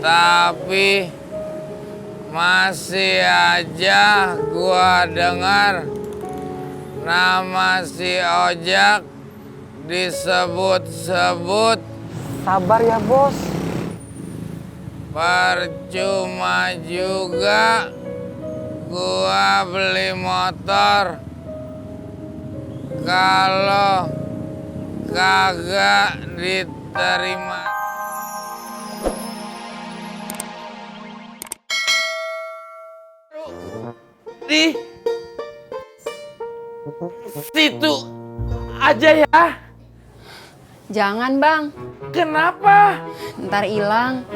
Tapi masih aja gua dengar nama si ojak disebut-sebut. Sabar ya bos. Percuma juga gua beli motor kalau kagak diterima. Di situ aja ya. Jangan bang. Kenapa? Ntar hilang.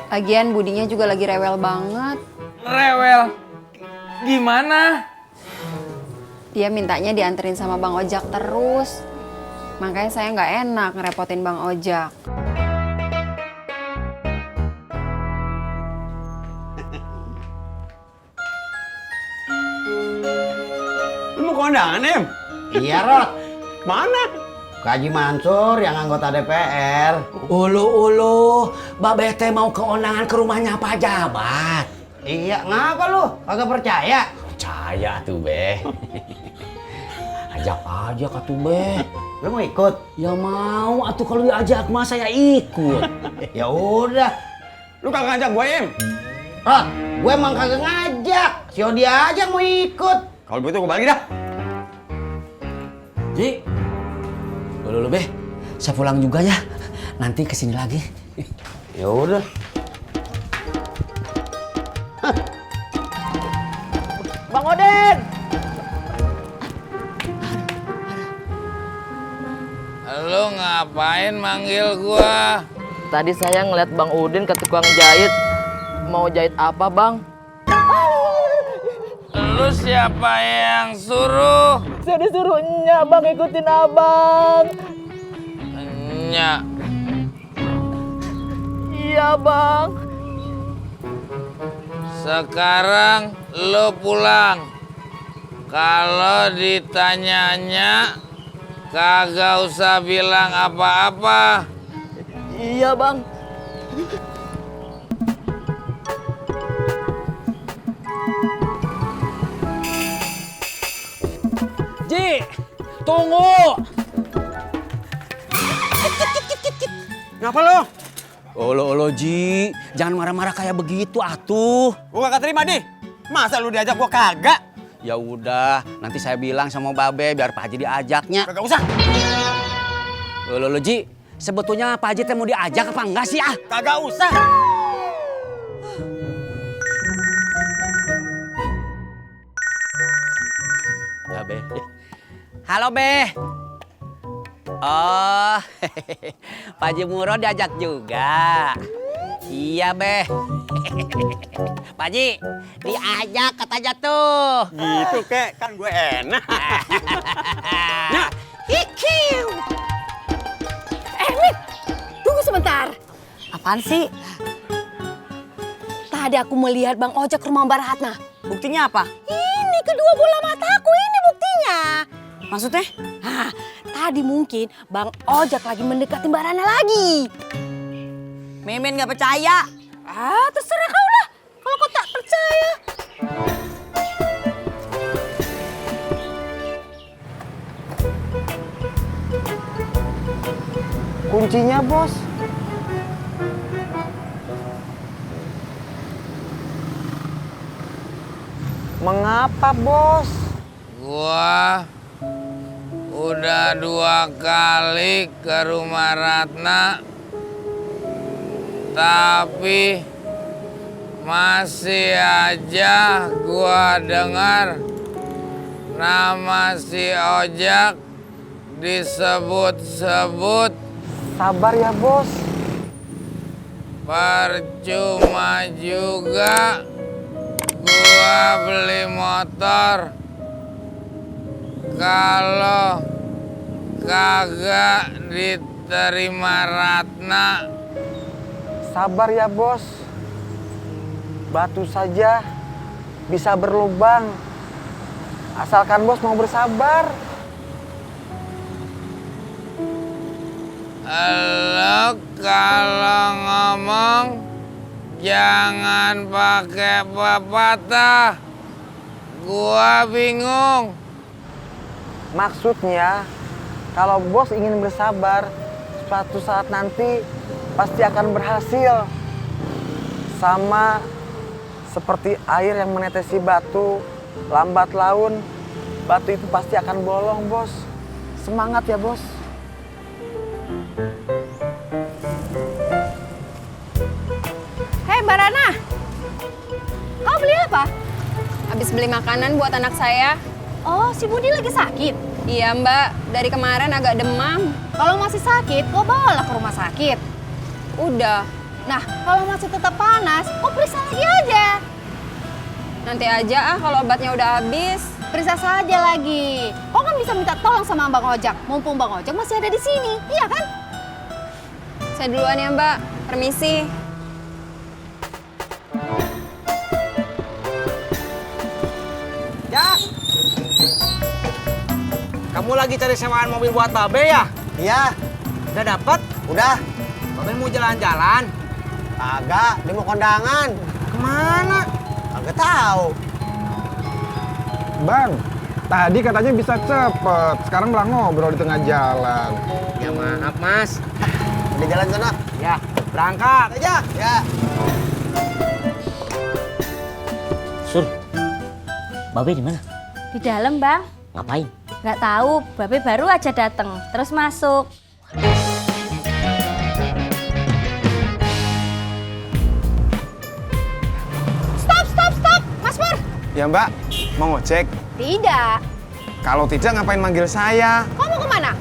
Lagian budinya juga lagi rewel banget. Rewel? Gimana? Dia mintanya dianterin sama Bang Ojak terus. Makanya saya nggak enak ngerepotin Bang Ojak. Lu mau kondangan, Em? Iya, Rod. Mana? Ke Haji Mansur yang anggota DPR. Ulu, Babe teh mau ke undangan ke rumahnya Pak Jabat. Iya, ngapa lu? Kagak percaya? Percaya tuh, Be. Ajak aja katu, Be. Lu mau ikut? Ya mau, atuh kalau diajak mah saya ikut. Ya udah. Lu kagak ngajak gue, Em? Rod, gue emang kagak ngajak. Si Odi aja mau ikut. Kalau begitu gue balik dah. Ji. Lu, Be. Saya pulang juga ya. Nanti kesini lagi. Ya udah. Bang Oden. Lu ngapain manggil gua? Tadi saya ngeliat Bang Udin ke tukang jahit. Mau jahit apa, Bang? Lu siapa yang suruh? Saya disuruh Nya, Bang, ikutin Abang. Nya. Iya, Bang. Sekarang lu pulang. Kalau ditanyanya kagak usah bilang apa-apa. Iya, Bang. Ji, tunggu. Ngapa lo? Olo, Ji. Jangan marah-marah kayak begitu, atuh. Gua kagak terima, Di. Masa lu diajak gua kagak? Ya udah, nanti saya bilang sama Babe biar Pak Haji diajaknya. Kagak usah. Olo, Ji. Sebetulnya Pak Haji teh mau diajak apa enggak sih, ah? Kagak usah. Ya, Be. Halo, Be. Oh, Pak Haji Murod diajak juga. Iya, Be. Pak Haji, diajak katanya tuh. Gitu, kek. Kan gue enak. Ya. Hikiu. Mit, tunggu sebentar. Apaan sih? Tadi aku melihat Bang Ojak ke rumah Mbak Ratna. Buktinya apa? Ini kedua bola mataku, ini buktinya. Maksudnya? Hah, tadi mungkin Bang Ojak lagi mendekati Mbak Ratna lagi. Mimin nggak percaya. Ah, terserah kau lah. Kalau kau tak percaya. Kuncinya, Bos. Mengapa, Bos? Gua udah 2 kali ke rumah Ratna, tapi masih aja gua dengar nama si ojak disebut-sebut. Sabar ya, Bos. Percuma juga gua beli motor kalau kagak diterima Ratna. Sabar ya, Bos. Batu saja bisa berlubang. Asalkan Bos mau bersabar. Lo Lo kalau ngomong jangan pakai pepatah. Gua bingung. Maksudnya, kalau bos ingin bersabar, suatu saat nanti pasti akan berhasil. Sama seperti air yang menetesi batu, lambat laun, batu itu pasti akan bolong, bos. Semangat ya, bos. Hei Mbak Rana, kau beli apa? Habis beli makanan buat anak saya. Oh, si Budi lagi sakit? Iya Mbak, dari kemarin agak demam. Kalau masih sakit, kau bawalah ke rumah sakit. Udah, Nah, kalau masih tetap panas, kau periksa lagi aja. nanti aja kalau obatnya udah habis. Periksa saja lagi. Kau kan bisa minta tolong sama Bang Ojak. Mumpung Bang Ojak masih ada di sini, iya kan? Saya duluan ya Mbak, permisi. Ya. Kamu lagi cari sewaan mobil buat Babe ya? Iya, Udah dapet? udah. Babe mau jalan-jalan. Kagak, dia mau kondangan. Kemana? Kagak tahu. Bang, tadi katanya bisa cepet, sekarang malah ngobrol di tengah jalan. Ya maaf mas. Udah jalan sana. Ya, berangkat. Aja. Ya. Sur, Babe di mana? Di dalam, Bang. Ngapain? Nggak tahu, Babe baru aja dateng, terus masuk. Stop, Mas Pur. Ya Mbak, mau ngecek? Tidak. Kalau tidak ngapain manggil saya? Kau mau kemana?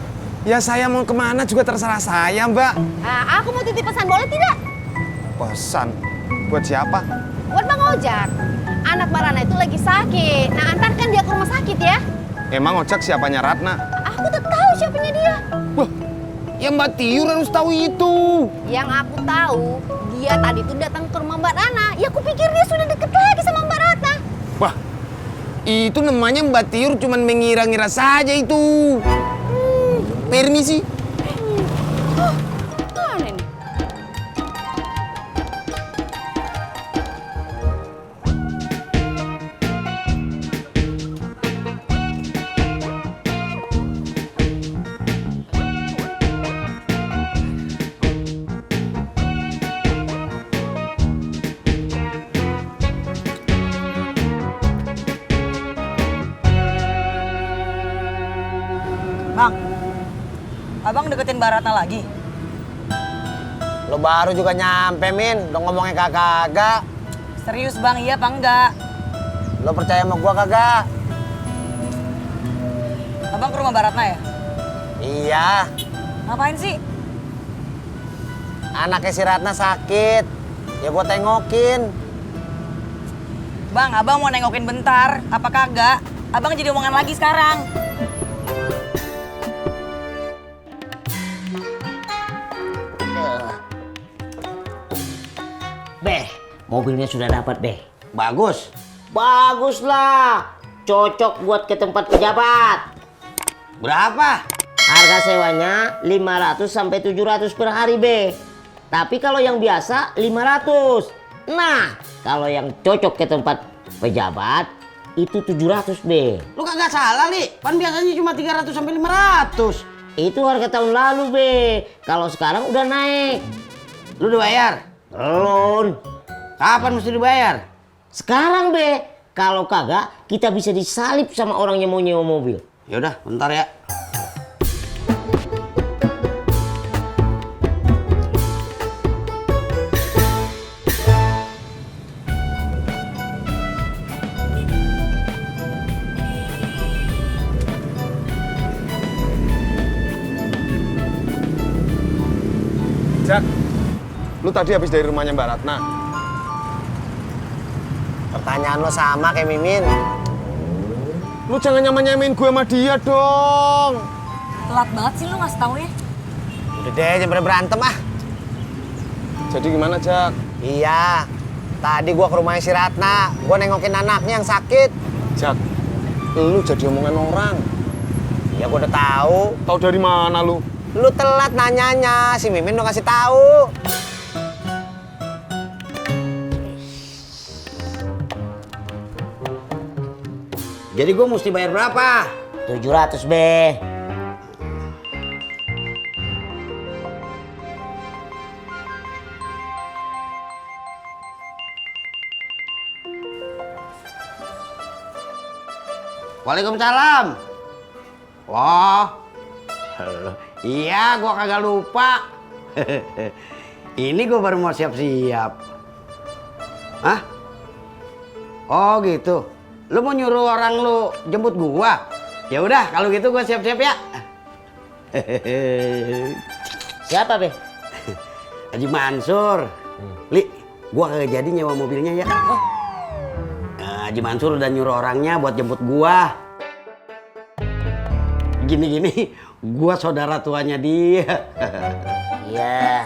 Ya saya mau kemana juga terserah saya Mbak. Nah, aku mau titip pesan, boleh tidak? Pesan? Buat siapa? Buat Bang Ojak. Anak Mbak Rana itu lagi sakit. Nah, antarkan dia ke rumah sakit ya. Emang ojek siapanya Ratna? Aku tuh tahu siapanya dia. Ya Mbak Tiur harus tahu itu. Yang aku tahu, dia tadi tuh datang ke rumah Mbak Rana. Ya aku pikir dia sudah deket lagi sama Mbak Rana. Wah, itu namanya Mbak Tiur cuman mengira-ngira saja itu. Permisi. Mana nih? Bang, abang deketin Mbak Ratna lagi? Lo baru juga nyampe, Min. Udah ngomongnya kagak. Serius bang, iya apa enggak? Lo percaya sama gua kagak? Abang ke rumah Mbak Ratna ya? Iya. Ngapain sih? Anaknya si Ratna sakit. Ya gua tengokin. Bang, abang mau nengokin bentar, apa kagak? Abang jadi omongan lagi sekarang. Beh, mobilnya sudah dapat, Beh. Bagus. Bagus lah. Cocok buat ke tempat pejabat. Berapa? Harga sewanya 500 sampai 700 per hari, Be. Tapi kalau yang biasa 500. Nah, kalau yang cocok ke tempat pejabat itu 700, Be. Lu kagak salah, Li. Kan biasanya cuma 300 sampai 500. Itu harga tahun lalu, Be. Kalau sekarang udah naik. Lu udah bayar? Belum. Kapan mesti dibayar? Sekarang, Be. Kalau kagak, kita bisa disalip sama orang yang mau nyewa mobil. Ya udah, bentar ya. Jak, lu tadi habis dari rumahnya Mbak Ratna. Pertanyaan lo sama kayak Mimin. Lu jangan nyamain gue sama dia dong. Telat banget sih lu ngasih taunya. Udah deh, jangan berantem ah. Jadi gimana, Jak? Iya. Tadi gua ke rumahnya si Ratna. Gua nengokin anaknya yang sakit. Jak, lu jadi omongan orang. Ya gua udah tahu. Tahu dari mana lu? Lu telat nanyanya, si Mimin udah kasih tahu. Jadi gue mesti bayar berapa? 700 be. Waalaikumsalam. Wah. Iya, gua kagak lupa. Ini gua baru mau siap-siap. Hah? Oh gitu. Lu mau nyuruh orang lu jemput gua? Ya udah, kalau gitu gua siap-siap ya. Siapa be? Haji Mansur. Li, gua kagak jadi nyewa mobilnya ya. Haji Mansur udah nyuruh orangnya buat jemput gua. Gini-gini, gua saudara tuanya dia. Iya.